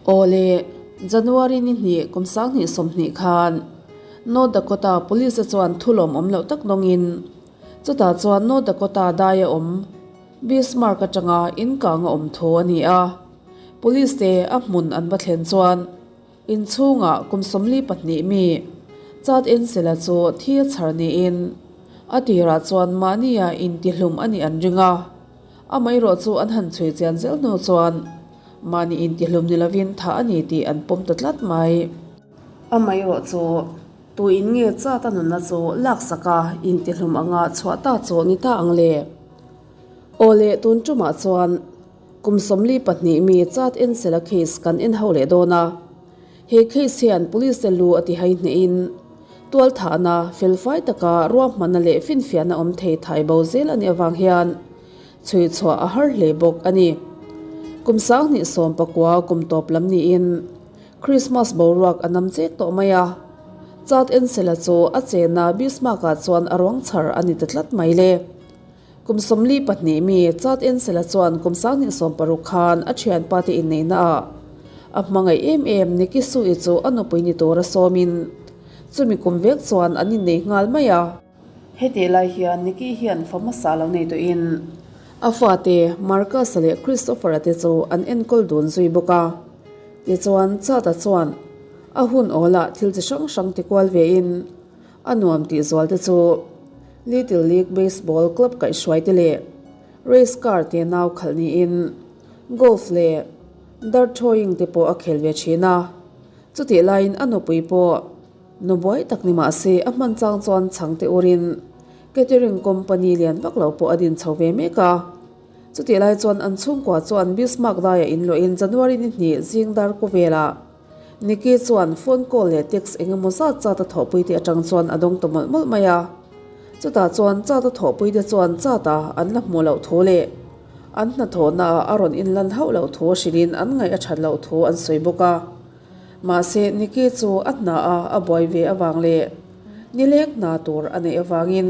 Awle, January ni hnih kum 2020 khan North Dakota Police chuan thu lawmawm loh tak dawngin chutah chuan North Dakota daia awm Bismarck atanga inkang a awm thu a ni a. Police te a hmun an va thlen chuan Inchhungah kum 42 mi Chad Ensela chu thi a chhar niin a tirah chuan mahnia intihlum a nih an ring a. Amaherawh chu an han chhui chian zel hnu chuan mahni intihlum ni lovin thah a ni tih an pawm ta tlat mai. Amaherawh chu tuin nge Chad a nunna chu laksak a intihlum anga chhuah ta chu ni ta ang le? Aw le, tun tumah chuan Kum 42 mi Chad Ensela case kan en ho leh dawn a. He case hian police te lu a ti hai hnehin tualthahna, felfai taka ruahmanna leh finfiahna awm thei thai bo zel a nih avang hian chhui chhuah a har hle bawk a ni. Kum 2019 kum tawp lam niin Christmas boruak a nam chek tawh mai a. Chad Ensela chu a chena Bismarck-ah chuan a ruang chhar a ni ta tlat mai le. Kum 42 mi Chad Ensela chuan kum 2016 khan a thianpa te inneihna ah a hmangaih em em Nikki Sue chu a nupui ni tura sawmin chumi kum vek chuan an innei nghal mai a. Hetih lai hian Nikki hian fa hmasa lo nei tawhin a fate Marcus-a leh Christopher-a te chu an enkawl dun zui bawk a. Tichuan Chad-a chuan a hun awlah thil chi hrang hrang ti kual vein a nuam tih zual te chu Little League Baseball club kaihhruai te leh race car te nau khalh niin golf leh dart throwing te pawh a khel ve thin a. Chutih laiin a nupui pawh nu buai tak ni mah se a hman chang chuan chhang te urin catering company lian vak lo pawh a din chho ve mek a. Chutih lai chuan an chhungkua chuan Bismarck daiah inluahin January ni hnih zing dar kawvelah Nikki chuan phone call leh text eng emaw zat zat a thawhpui te atang chuan a dawng ta mawlh mawlh mai a. Chutah chuan chat a thawhpui te chuan chat a an la hmuh loh thu leh an hnathawhna ah a rawn inlan hauh loh thu hrilhin an ngaih a that loh thu an sawi bawk a. Mahse Nikki chu a hna a a buai ve avang leh nileng hna tur a neih avangin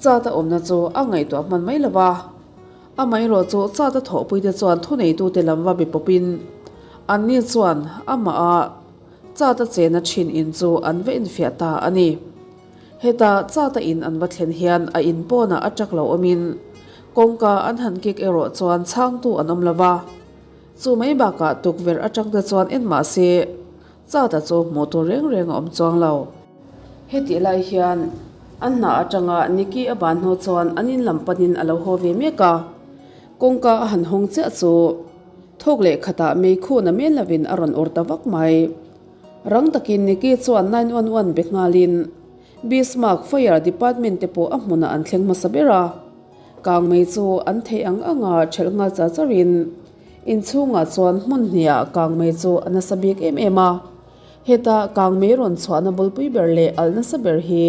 chat a awmna chu a ngaihtuah hman mai lo va. Amaherawh chu chat a thawhpui te chuan thuneitute lam va be pawpin anni chuan amah a chat a chena thin in chu an va infiah ta a ni. Heta chat a in an va thlen hian a in pawnah a chak lo awmin kawngka an han kik erawh chuan chhangtu an awm lo va. Chu mai bakah tukverh atang te chuan en mah se chat a chu hmuh tur reng reng a awm chuang lo. Hetih lai hian a hna atanga Nikki a ban hnu chuan an in lam panin a lo haw ve mek a, kawngka a han hawng chiah chu thawk leh khatah meikhu na mel lovin a rawn ur ta vak mai. Rang takin Nikki chuan 911 be nghalin Bismarck Fire Department te pawh a hmunah an thleng hmasa ber a, kang mei chu an theih ang anga thelh nghal char charin inchhungah chuan hmun hniah kang mei chu a nasa bik em em a. Heta kangmei rawn chhuahna bulpui ber leh alh nasa ber hi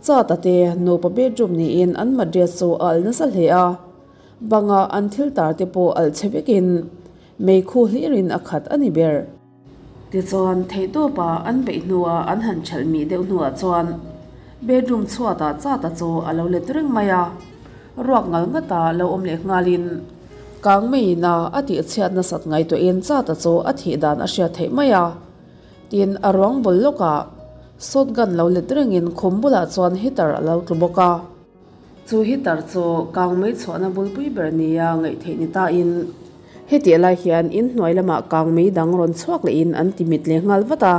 Chata te nupa bedroom niin an mattress chu a alh nasa hle a, bangah an thil tar te pawh alh chhe vekin meikhu hlirin a khat a ni ber. Tichuan theihtawpa an beih hnuah an han ṭhelh mih deuh hnuah chuan bedroom chhuatah Chata chu a lo let reng mai a, ruak ngal ngata lo awm leh nghalin Kangmeiin a a tihchhiat nasat ngaihtuahin Chata chu a thih dan a hriat theih mai a. Tin, a ruang bul lawkah shotgun lo let rengin khum bulah chuan heater a lo tlu bawk a. Chu heater chu kangmei chhuahna bulpui ber nia ngaih theih ni tain hetih lai hian in hnuai lamah kangmei dang rawn chhuak lehin an ti mit leh nghal vat a.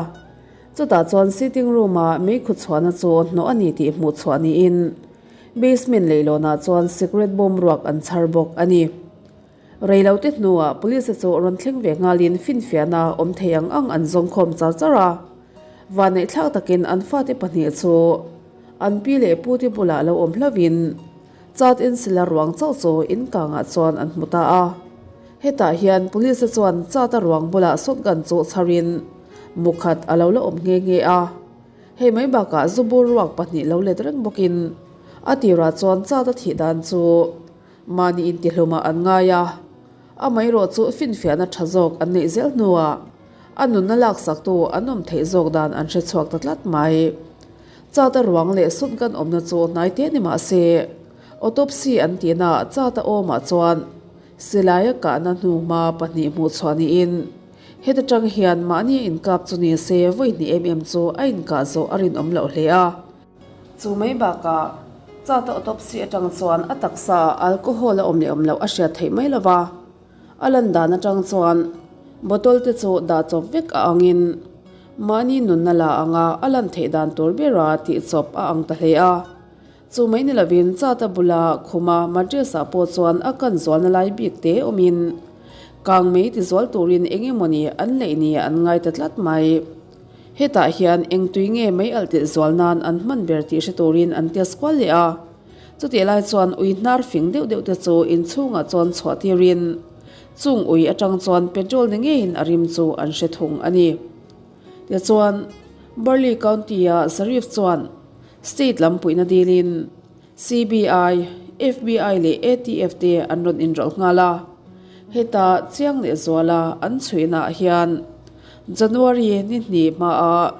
Chutah chuan sitting room-a meikhu chhuahna chu hnawh a ni tih hmuh chhuah niin Basement leihlawnah chuan cigarette bawm ruak an chhar bawk a ni. Reilote hnuah police chu rawn thleng ve nghalin finfiahna awm thei ang ang an zawng khawm char char a. Vanneihthlak takin an fate pahnih chu an pi leh pute bulah lo awm hlauhin chat ensila ruang chauh chu in kangah chuan an hmu ta a. Hetah hian police chuan chat a ruang bulah shotgun chu chharin mukhat a lo la awm nghe nghe a. Hei mai bakah zubur ruak pahnih lo let reng bawkin a tirah chuan chat a thih dan chu mahni intihlumah an ngai a, amaherawh chu finfiahna tha zawk an neih zel hnuah a nunna laksaktu an awm theih zawk dan an hre chhuak ta tlat mai. Chat a ruang leh sut kan awmna chu hnai te ni mah se autopsy an tihnaah chat a awmah chuan silai a kahna hnuhma pahnih hmuh chhuah niin. Heta tang hian mahni a inkap chu ni se vawi hnih em em chu a inkah zawh a rinawm loh hle a. Chu mai bakah chata autopsy atang chuan a taksa ah alcohol a awm leh awm loh a hriat theih mai lo va, a lan dan atang chuan bottle te chu dah chawp vek a angin mahni nunna la anga a lan theih dan tur bera tih chawp a ang ta hle a. Chu mai ni lovin chata bula khuma mattress ah pawh chuan a kan zualna lai bik te awmin kang mei ti zual turin eng emawni an leih ni an ngai ta tlat mai. Hetah hian eng tui nge mei alh tel zual nan an hman ber tih hre turin an test kual leh a. Chutih lai chuan ui hnar fing deuh deuh te chu inchhungah chuan chhuah tirin chung ui atang chuan petrol ni ngeiin a rim chu an hre thung a ni. Tichuan, Burleigh County-a Sheriff chuan State lam puihna dilin CBI, FBI leh ATF te an rawn inrawlh nghal a. Heta chiang leh zuala an chhuihnaah hian January ni hnih hmaah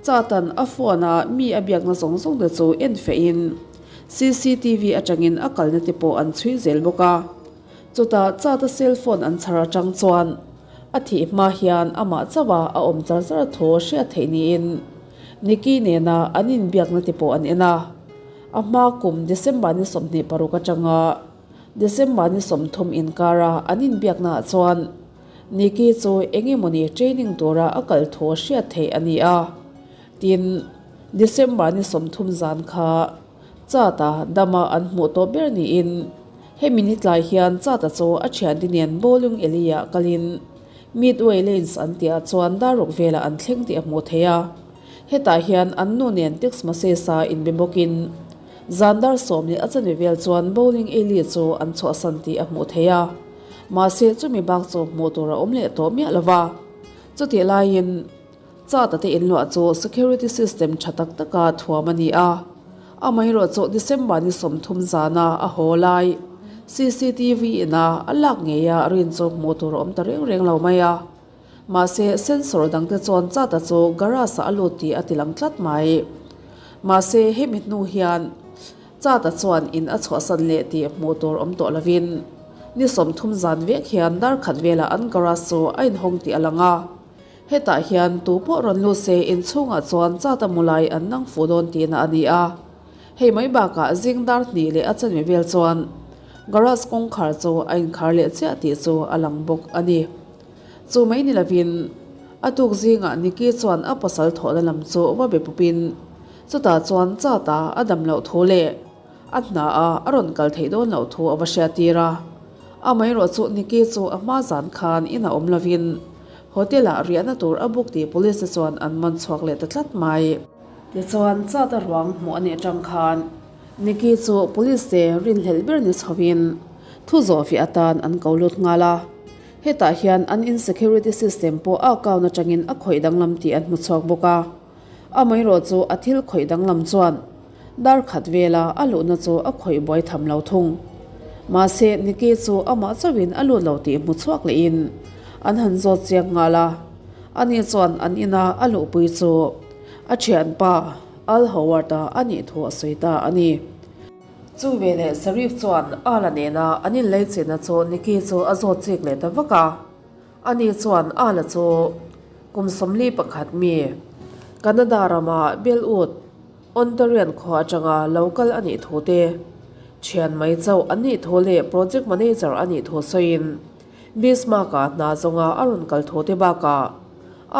Chatan a phone-a mi a biakna zawng zawng te chu en fehin CCTV atangin a kalna te pawh an chhui zel bawk a. Chutah Chata cell phone an chhar atang chuan a thih hma hian amah chauha a awm char char thu hriat theih niin Nikki nena an inbiakna te pawh an en a. A hma kum December ni 26 atanga December ni 30 inkara an inbiaknaah chuan Nikki chu eng emawni training tura a kal thu hriat theih a ni a. Tin, December ni 30 zan kha Chata dama an hmuh tawh ber niin hemi ni tlai hian Chata chu a thiante nen bowling alley-ah kalin Midway Lanes an tihah chuan daruk velah an thleng tih a hmuh theih a. Hetah hian an nu nen text message-a inbe bawkin zan dar sawm leh a chanve vel chuan bowling alley chu an chhuahsan tih a hmuh theih a. Mahse chumi bak chu hmuh tur a awm leh tawh miah lo va. Chutih laiin Chata te inluah chu security system tha tak taka thuam a ni a. Amaherawhchu December ni 30 zana a haw lai CCTV ina a lak ngeia rin chu hmuh tur a awm ta reng reng lo mai a. Mahse sensor dangte chuan Chata chu garage ah a lut tih a ti lang tlat mai. Mahse hemi hnu hian Chata chuan in a chhuahsan leh tih hmuh tur awm tawh lovin ni 30 zan vek hian dar khat velah an garage chu a inhawng tih a lang a. Hetah hian tu pawh rawn lut se inchhungah chuan chata mu lai an nang fuh dawn tihna a ni a. Hei mai bakah zing dar hnih leh a chanve vel chuan garage kawngkhar chu a inkhar leh chiah tih chu a lang bawk a ni. Chu mai ni lovin a tuk zingah Nikki chuan a pasal thawhna lam chu va be pupin chutah chuan chata a dam loh thu leh a hna a a rawn kal theih dawn loh thu a va hriat tir a. Amaherawhchu Nikki chu a hma zan khan inah awm lovin Hotel-ah riahna tur a book tih police te chuan an man chhuak leh ta tlat mai. Tichuan, Chata ruang hmuh a nih atang khan Nikki chu police te rinhlelh ber ni chhovin thu zawhfiah atan an ko lut nghal a. Hetah hian an in security system pawh a account atangin a khawih danglam tih an hmu chhuak bawk a. Amaherawhchu a thil khawih danglam chuan dar khat vela a luhna chu a khawih buai tham lo thung. Mahse, Nikki chu amah chauhin a lut lo tih hmu chhuak lehin an han zawt chiang nghal a. Ani chuan an ina a luhpui chu a thianpa Al Howard-a a nih thu a sawi ta a ni. Chu veleh Sharif chuan Al-a nena an inleichina chu Nikki chu a zawt chik leh ta vak a. Ani chuan Ala chu kum 41 mi, Canada rama Bellwood, Ontarian khua atanga lo kal a nih thu te, thian mai chauh an nih thu leh project manager a nih thu sawiin Bismarck-a hna zawnga a rawn kal thu te bakah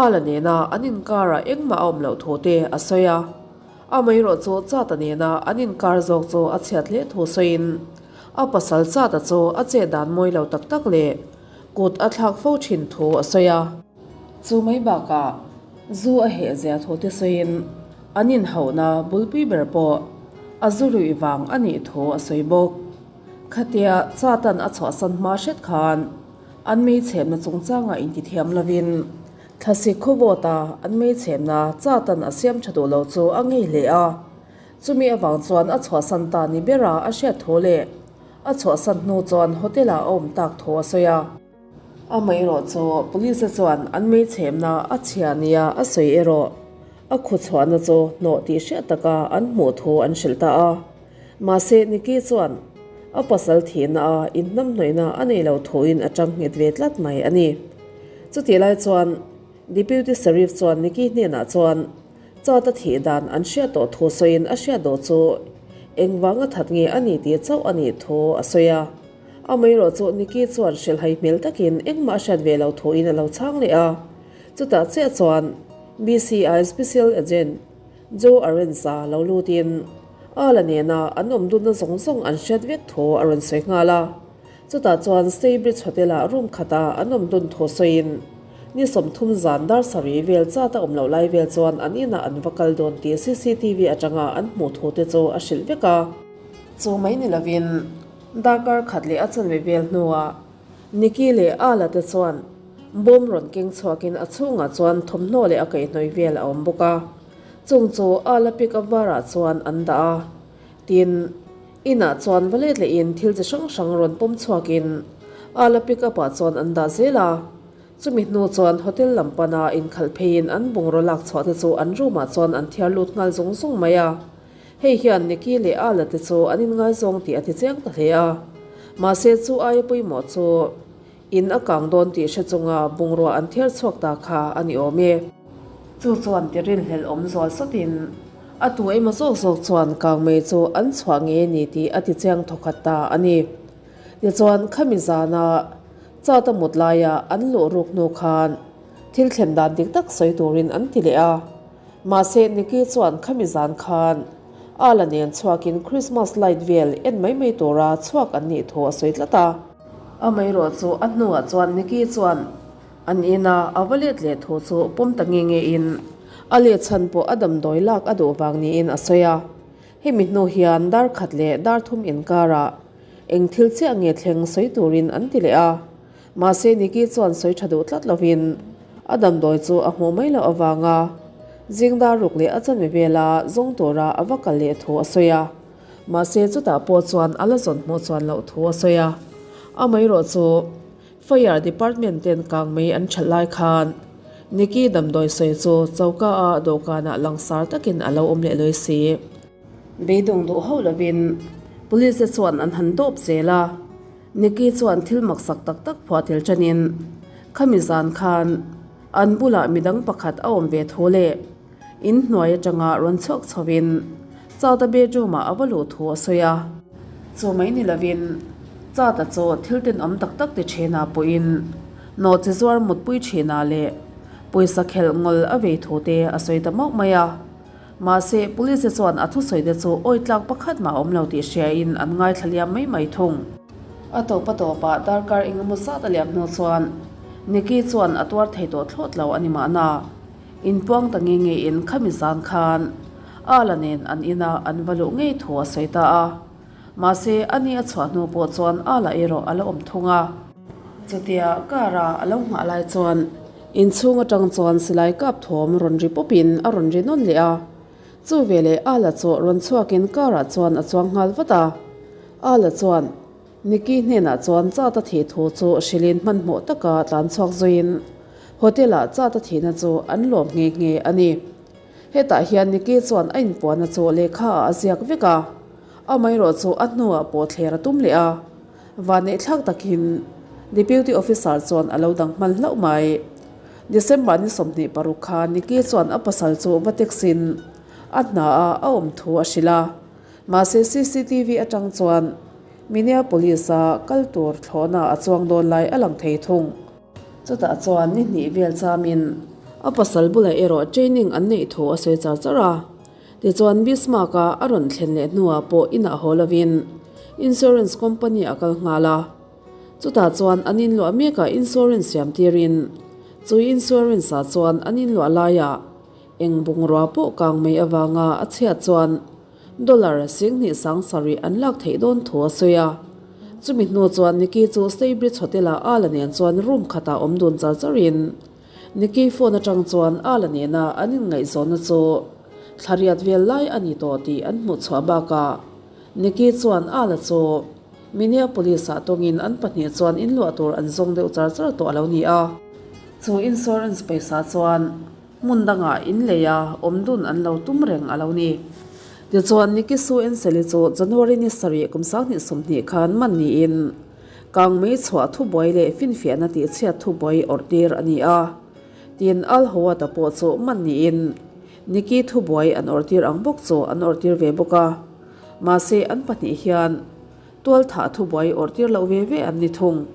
Ala nena an inkarah engmah a awm loh thu te a sawi a. Amaherawhchu Chata nena an inkar zawk chu a chhiat hle thu sawiin a pasal Chata chu a chet dan mawi lo tak tak leh Kut a thlak fo thin thu a sawi a. Chu mai bakah zu a heh zia thu te sawiin an inhauhna bulpui ber pawh a zu ruih vang a nih thu a sawi bawk. Khatia Chatan a chhuahsan hma hret khan an meichhemna chungchangah intithiam lovin thlasik khawvawta an meichhemna Chatan a siam tha duh lo chu a ngei hle a. Chumi avang chuan a chhuahsan ta ni bera a hriat thu leh A chhuahsan hnu chuan hotel ah a awm tak thaw a sawi a. Amaherawh chu police te chuan an meichhemna a chhia nia a sawi erawh a khuchhuahna chu hnawh tih hriat taka an hmuh thu an hrilh ta a. Mahse Nikki chuan a pasal thihna a inhnamhnawihna a nei lo thuin a tang nghet ve tlat mai a ni. Chutih lai chuan Deputy Sheriff chuan Nicky hnenah chuan Chart a thih dan an hriat tawh thu sawiin a hriat dawh chu engvanga that nge a ni tih chauh a nih thu a sawi a. Amaherawh chu Nicky chuan hrilhhai hmel takin engmah a hriat ve lo thuin a lo chhang leh a. Chutah chiah chuan BCI Special Agent Joe Arends-a lo lutin Ala nena an awm dunna zawng zawng an hriat vek thu a rawn sawi nghal a. Chutah chuan Staybridge Hotel-ah room khata an awm dun thu sawiin ni 30 zan dar sarih vel chat a awm loh lai vel chuan an inah an va kal dawn tih cctv atanga an hmuh thu te chu a hrilh vek a. Chu mai ni lovin darkar khat leh a chanve vel hnuah Nikki leh Ala te chuan bawm rawn keng chhuakin a chhungah chuan thawmhnaw leh a kaihhnawih vel a awm bawk a. Chung chu Ala pick up varah chuan an dah a. Tin, inah chuan va let lehin thil chi hrang hrang rawn pawm chhuakin Ala pick up ah chuan an dah zel a. Chumi hnu chuan hotel lam pana inkhalh pheiin an bungraw lak chhuah te chu an room ah chuan an thiar lut nghal zung zung mai a. Hei hian Nikki leh Ala te chu an inngaizawng tih a ti chiang ta hle a. Mahse chu aia pawimawh chu in a kang dawn tih hre chunga bungrua an thiar chhuak ta kha a ni awm e. Chu chuan ti rinhlelh awm zual sawtin a tu emaw zawk zawk chuan kang mei chu an chhuah ngei a ni tih a ti chiang thawkhat ta a ni. Tichuan khami zana Chart a mut laia an luh ruk hnu khan thil thlen dan dik tak sawi turin an ti leh a. Mahse Nikki chuan khami zan khan Ala nen chhuakin Christmas light vel en mai mai tura chhuak an nih thu a sawi tlat a. Amaherawh chu a hnuah chuan Nikki chuan an ina a va let leh thu chu pawm ta nge nge in a let chhan pawh a damdawi lak a duh vang niin a sawi a. Hemi hnu hian dar khat leh dar thum inkarah eng thil chiah nge thleng sawi turin an ti leh a. Mahse Nikki chuan sawi tha duh tlat lovin a damdawi chu a hmuh mai loh avanga zingdar ruk leh a chanve vela zawng tura a va kal leh thu a sawi a. Mahse chutah pawh chuan a la zawn hmuh chuan loh thu a sawi a. Amaherawh chu Fire Department ten kang mai an that lai khan Nikki damdawi sawi chu choka a dawhkanah langsar takin a lo awm leh lawi si. Beidawng duh hauh lovin Police te chuan an han dawp zel a. Nikki chuan thil maksak tak tak phuah tel ṭanin khami zan khan an bulah midang pakhat a awm ve thu leh in hnuai aṭanga rawn chhuak chhovin Chata bedroom-ah a va luh thu a sawi a. Chu mai ni lovin Chata chu thil tenawm tak tak ti ṭhinah pawhin nawhchi zuar mutpui ṭhinah leh pawisa khelh ngawl a vei thu te a sawi ta mauh mai a. Mahse, Police te chuan a thusawi te chu awi tlak pakhat mah a awm lo tih hriain an ngaithla liam mai mai thung. A tawp a tawpah darkar eng emaw zat a liam hnu chuan Nikki chuan a tuar thei tawh thlawt lo a ni mahna. Inpuang ta nge nge in khami zan khan Ala nen an ina an va luh ngei thu a sawi ta a. Mahse, ani a chhuah hnu pawh chuan Ala erawh a la awm thung a. Chutia car a a lo nghah lai chuan inchhung atang chuan silai kap thawm rawn ri pawp in a rawn ri nawn leh a. Chu veleh Ala chu rawn chhuak in car ah chuan a chuang nghal vat a. Ala chuan Nikki hnenah chuan chat a thih thu chu hrilhin hmanhmawh taka tlan chhuak zuiin hotel ah chat a thihna chu an lawm nghe nghe a ni. Hetah hian Nikki chuan a inpuahna chu lehkha ah a ziak vek a. Amaherawh chu a hnuah pawh thler a tum leh a. Vanneihthlak takin Deputy Officer chuan a lo dang hman hlauh mai. December ni 26 khan Nikki chuan a pasal chu va taxi-in a hna a a awm thu a hrilh a. Mahse cctv atang chuan Minneapolis-a kal tur thlawhna a chuang dawn lai a lang thei thung. Chutah chuan ni hnih vel chamin a pasal bulah erawh training an neih thu a sawi char char a. Tichuan Bismarck-a a rawn thlen leh hnuah pawh inah haw lovin insurance company a kal nghal a. Chutah chuan an inluah mekah insurance siam tirin chu insurance-ah chuan an inluah laiah eng bungrua pawh kang mai avanga a chhiat chuan dollar 20 sarih an lak theih dawn thu a sawi a. Chumi hnu chuan Nikki chu Staybridge Hotel-ah Ala nen chuan room khatah awm dun char charin Nikki phone atang chuan Ala nena an inngaihzawnna chu thla riat vel lai a ni tawh tih an hmuh chhuah bakah Nikki chuan Ala chu Minneapolis ah tawngin an pahnih chuan inluah tur an zawng deuh char char tawh a lo ni a. Chu insurance pawisa chuan hmun dangah inlei a awm dun an lo tum reng a lo ni. Tichuan Nikki Sue Enseli chu January ni sarih kum 2020 khan man niin. Kangmei chhuah thubuai leh finfiahna tihchhiat thubuai awrhtir a ni a. Tin, Al Howard-a pawh chu man niin Nikki thubuai an awrhtir ang bawk chu an awrhtir ve bawk a. Mahse, an pahnih hian tualthah thubuai awrhtir loh ve ve an ni thung.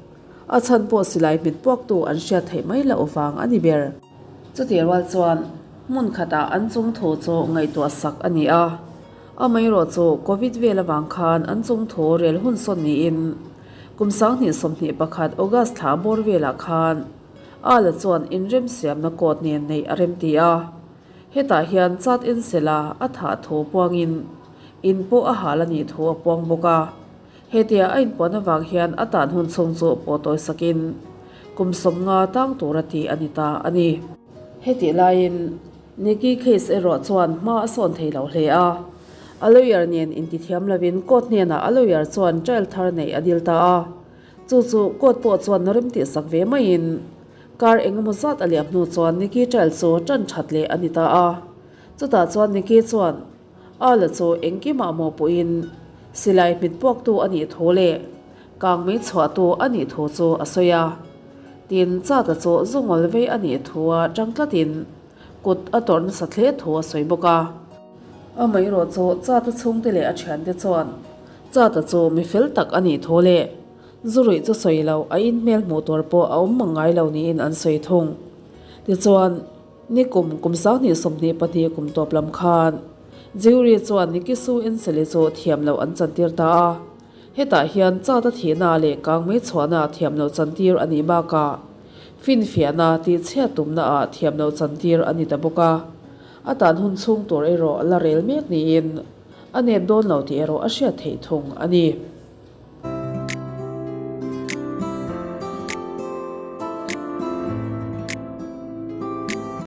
A chhan pawh silai hmet puaktu an hriat theih mai loh vang a ni ber. Chutih rual chuan hmun khatah an chung thu chu ngaihtuah sak a ni a. Amaherawh chu Covid vel avang khan an chung thu rel hun sawn niin kum 2021 August thla bawr velah khan Ala chuan inremsiamna court nen neih a remti a. Hetah hian chat en sela a thah thu puangin in pawh a hal a nih thu a puang bawk a. Hetia a inpuan avang hian a tan hun chhung chu pawh tawi sakin kum 50 tang tura tih a ni ta a ni. Hetih laiin Nikki case erawh chuan hma a sawn thei lo hle a. A lawyer nen intithiam lovin court hnenah a lawyer chuan trial thar neih a dil ta a. Chu chu court pawh chuan rem tihsak ve maiin kar engemaw zat a liam hnu chuan Nikki trial chu tan that leh a ni ta a. Chutah chuan Nikki chuan Ala chu engkimah maw pawhin silai hmit puaktu a nih thu leh kangmei chhuahtu a nih thu chu a sawi a. Tin, Chata chu zungawl vei a nih thu a tang tlatin kut a tawrh nasa hle thu a sawi bawk a. Amaherawh chu Chata chhungte leh a thiante chuan Chata chu mi fel tak a nih thu leh zuruih chu sawi loh a inhmel hmuh tur pawh a awm mang ngai lo niin an sawi thung. Tichuan. Nikum kum 2022 kum tawp lam khan Jury chuan Nikisu Enseli chu thiam loh an chantir ta a. Hetah hian chat a thihna leh kangmei chhuahna thiam loh chantir a nih bakah finfiahna tihchhiat tumna ah thiam loh chantir a ni ta bawk a. A tan hun chhung tur erawh la rel mek niin a nep dawn lo tih erawh a hriat theih thung a ni.